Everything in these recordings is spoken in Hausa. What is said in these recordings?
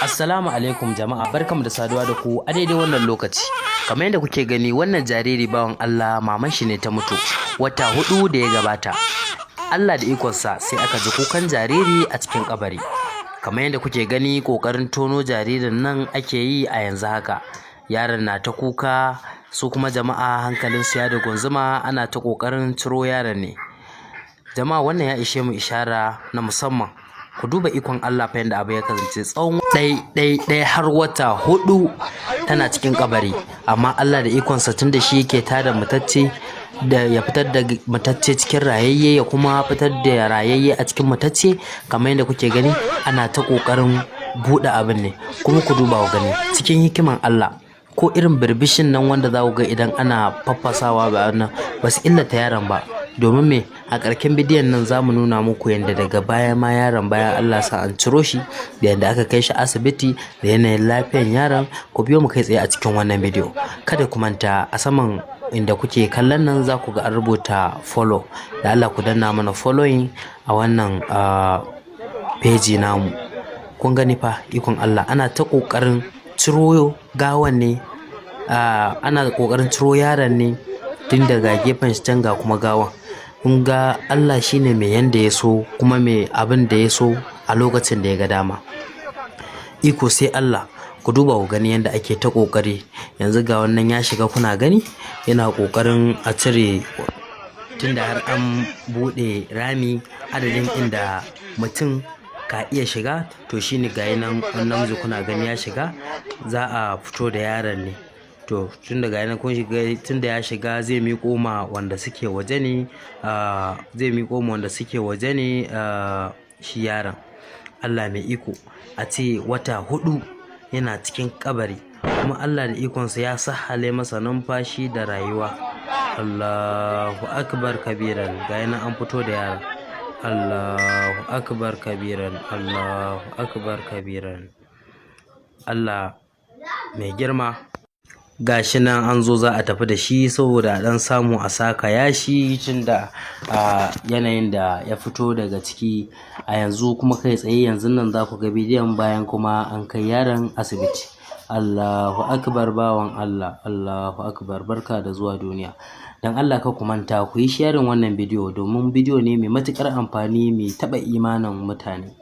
Assalamu alaikum jama'a, barkamu da saduwa da ku a daidai wannan lokaci. Kamar yadda kuke gani, wannan jariri bawan Allah, maman shi ne ta mutu wata 4 da ya gabata. Allah da ikonsa sai aka ji kukan jariri a cikin kabari. Kamar yadda kuke gani, ƙoƙarin tono jaririn nan ake yi a yanzu haka. Yaron na ta kuka, su kuma jama'a hankalinsu ya dugunzuma, ana ta ƙoƙarin ciro yaron ne. Jama'a, wannan ya ishe mu ishara na musamman. Ku duba ikon Allah fa, yanda abu ya kasance tsawon ɗai ɗai ɗai har wata 4 tana cikin kabari, amma Allah da ikonsa, tun da shi yake tada matacce da ya fitar da matacce cikin rayayye, ya kuma fitar da rayayye a cikin matacce. Kamar yadda kuke gani, ana ta ƙoƙarin buɗe abin ne. Kuma ku duba ku gani, cikin hikiman Allah, ko irin birbishin nan wanda za ku ga idan ana faffasawa ba nan ba su illata yaron ba. Domin me? A ƙarshen bidiyon nan za mu nuna muku yadda daga baya ma yaron, bayan Allah sa an ciro shi, da yadda aka kai shi asibiti, da yanayin lafiyan yaron. Ku biyo mu kai tsaye a cikin wannan bidiyo. Kada ku manta, a saman inda kuke kallon nan za ku ga an rubuta follow. Da Allah ku danna mana following a wannan page namu. Kun gani fa, ikon Allah, ana ta ƙoƙarin ciro gawan ne, ana ƙoƙarin ciro yaron ne, tun daga gefen shi can ga kuma gawan. Kun ga Allah shine mai yanda ya so, kuma mai abin da ya so a lokacin da ya ga dama. Iko sai Allah. Ku duba ku gani yanda ake ta ƙoƙari. Yanzu ga wannan ya shiga, kuna gani, yana ƙoƙarin a cire, tunda har an buɗe rami adadin inda mutum ka iya shiga. To shine ga nan wani namiji, kuna gani, ya shiga, za a fito da yaron ne. To tun daga nan kun shiga, tun da ya shiga, zai miƙo ma wanda suke waje ne, zai miƙo ma wanda suke waje ne shi yaron. Allah mai iko, a ce wata 4 yana cikin kabari, kuma Allah da ikonsa ya sahale masa numfashi da rayuwa. Allahu akbar kabiran. Ga nan an fito da yaron. Allahu akbar kabiran, Allahu akbar kabiran. Allah mai girma. Gashi nan an zo za a tafi da shi saboda a ɗan samu a saka yashi, tunda a yanayin da ya fito daga ciki a yanzu. Kuma kai tsaye yanzun nan za ku ga bidiyon bayan kuma an kai yaron asibiti. Allahu akbar, bawan Allah, Allahu akbar, barka da zuwa duniya. Dan Allah kar ku manta ku yi sharing wannan bidiyo, domin bidiyo ne mai matuƙar amfani, mai taɓa imanin mutane.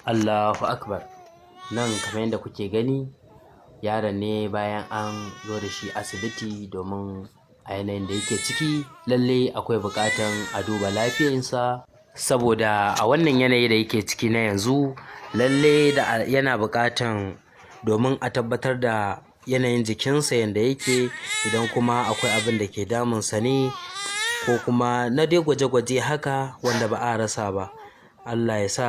Allahu akbar. Nan kamar yadda kuke gani, yaron ne bayan an zo da shi asibiti, domin a yanayin da yake ciki lalle akwai buƙatan a duba lafiyarsa, saboda a wannan yanayi da yake ciki na yanzu, lalle da yana buƙatan domin a tabbatar da yanayin jikinsa yanda yake, idan kuma akwai abin da ke damunsa ne, ko kuma na dai gwaje-gwaje haka wanda ba a rasa ba. Allah ya sa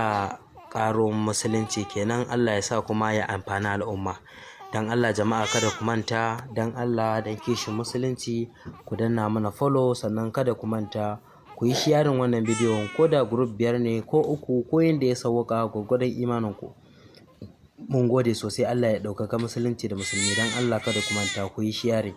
ƙaruwan musulunci kenan, Allah ya sa kuma ya amfani al'umma. Dan Allah jama'a, kada ku manta, dan Allah, dan kishin musulunci, ku danna mana follow. Sannan kada ku manta ku yi sharing wannan bidiyon, ko da group biyar ne ko uku, ko yanda ya sawwaƙa, gwargwadon imaninku. Mun gode sosai. Allah ya ɗaukaka musulunci da musulmi. Dan Allah kada ku manta ku yi sharing.